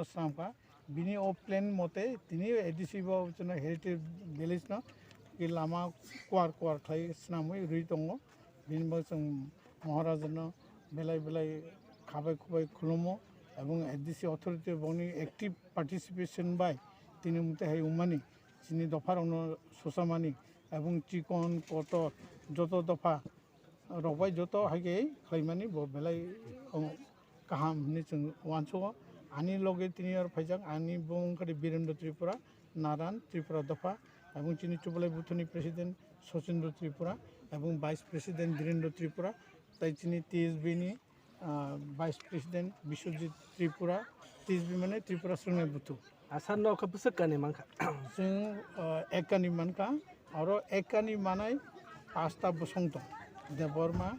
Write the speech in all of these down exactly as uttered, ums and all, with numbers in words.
swnam kha. Bini o plan mote tini A D C bo chwngno heritage village no ki lama kuar kuar khlai swnamwi rwi tongo. Bini bo chwng Maharaja no belai belai khabai khubai khulumo, ebong A D C authority boni active participation bai tini mute hai umani chini dopha rokno susamani ebong chikon kotor joto dopha rok bai joto hai khe khlaimani bo belai, um, kaham hinwi chwng uansugo. Ani loge tini oro phaijak, ani bung wngkha de Birendra Tripura, Naran Tripura dopha, ebong chini Chubalai Buthuni President Sochindra Tripura, ebong Vice President Dhirendra Tripura, tai chini T S B ni, ah, Vice President Biswajit Tripura, T S B mane Tripura Swngnai Buthu. Asar no khe bwswk kani mankha? Chwng, ah, ek kani mankha, oro ek kani manai pasta bosong tong, Debbarma,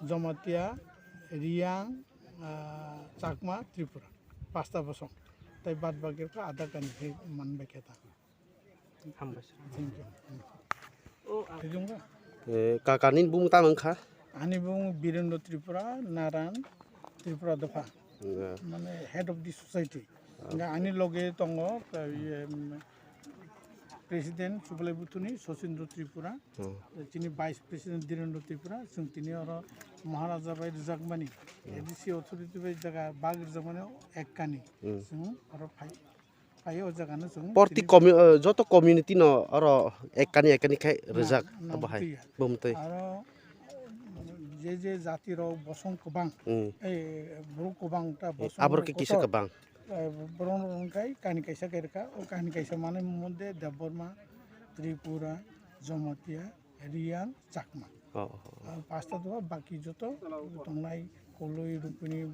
Jamatia, Riyang, ah, Chakma, Tripura, pasta bosong. Tai bad baki khe ada kani khe manbai khe ta. Hambai sir. Thank you. O, ang Thank you. Eh, kakani bung tang wngkha? Ani bung Birendra Tripura, Naran Tripura dopha. Yeah. Mane head of the society. Nga ani loge tongo, eh, iye, mm, President Sublai Buthuni, Sosindra Tripura, Hmm. chini Vice President Dhirendra Tripura, chwng tini oro Maharaja bai rwjakmani, Hmm. A D C authority bai jaga bag rwjakmani ekkani. Hmm. Chwng oro phai, phai o jaga no chwng Porti tini commu-, eh, joto community no oro ekkani ekkani khai Na, rwjak na, abo hai. Bumtwi ya. Bumtwi. Aro je je jati rok bosong kwbang, Hmm. eh, borok kwbang ta Eh, bosong abo rok khe kisa kotor. Kwbang. Eh, borok rok wngkha kahini kaisa khe rwkha, o kahini kaisa manwi mode Debbarma, Tripura, Jamatia, Riyang, Chakma. Oh, oh, oh. Ah, pasta dua baki joto tongnai Koloi, Rupini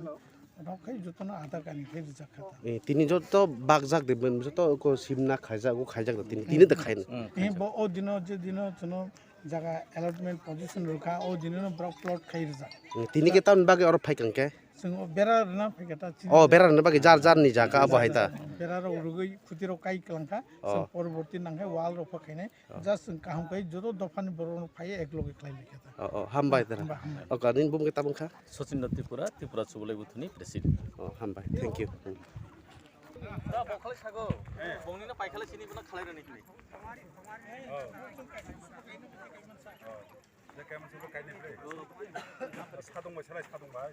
rok khai jotono ada kahini khai rwjak kha ta. Eh, tini joto bakjak de, joto ko simna khaijak, o khaijak da tini, tini da khaina. Hmm, Tini khaijak. Bo o dino je dino chwngno jaga allotment position rwkha, o dino no borok plot khai rwjak. Eh, tini khe tamni bagwi oro phaikang khe? Chwng o bera rwna phaikha ta chini. Oh, bera rwna bagwi jar jar ni jaga abo hai ta. Bera rok rwgwi khuti rok kai kwlangkha. Oh. Chwng poroborti nangkhe wall rok pha khainai. Oh. Just chwng kaham khai joto dophani borok rok phai ek loge khlai laikha ta. Oh, oh, hambai tara. Hambai, hambai. Okay, nini bumung khe tabung kha? Sachin Tripura, Tripura Chubalai Buthuni president. Oh, hambai. Thank you. Hmm. Da bokhali sago. Bongni na paikhala sini bana khalai rani kini. Oh. Sadung bai, salai sadung bai.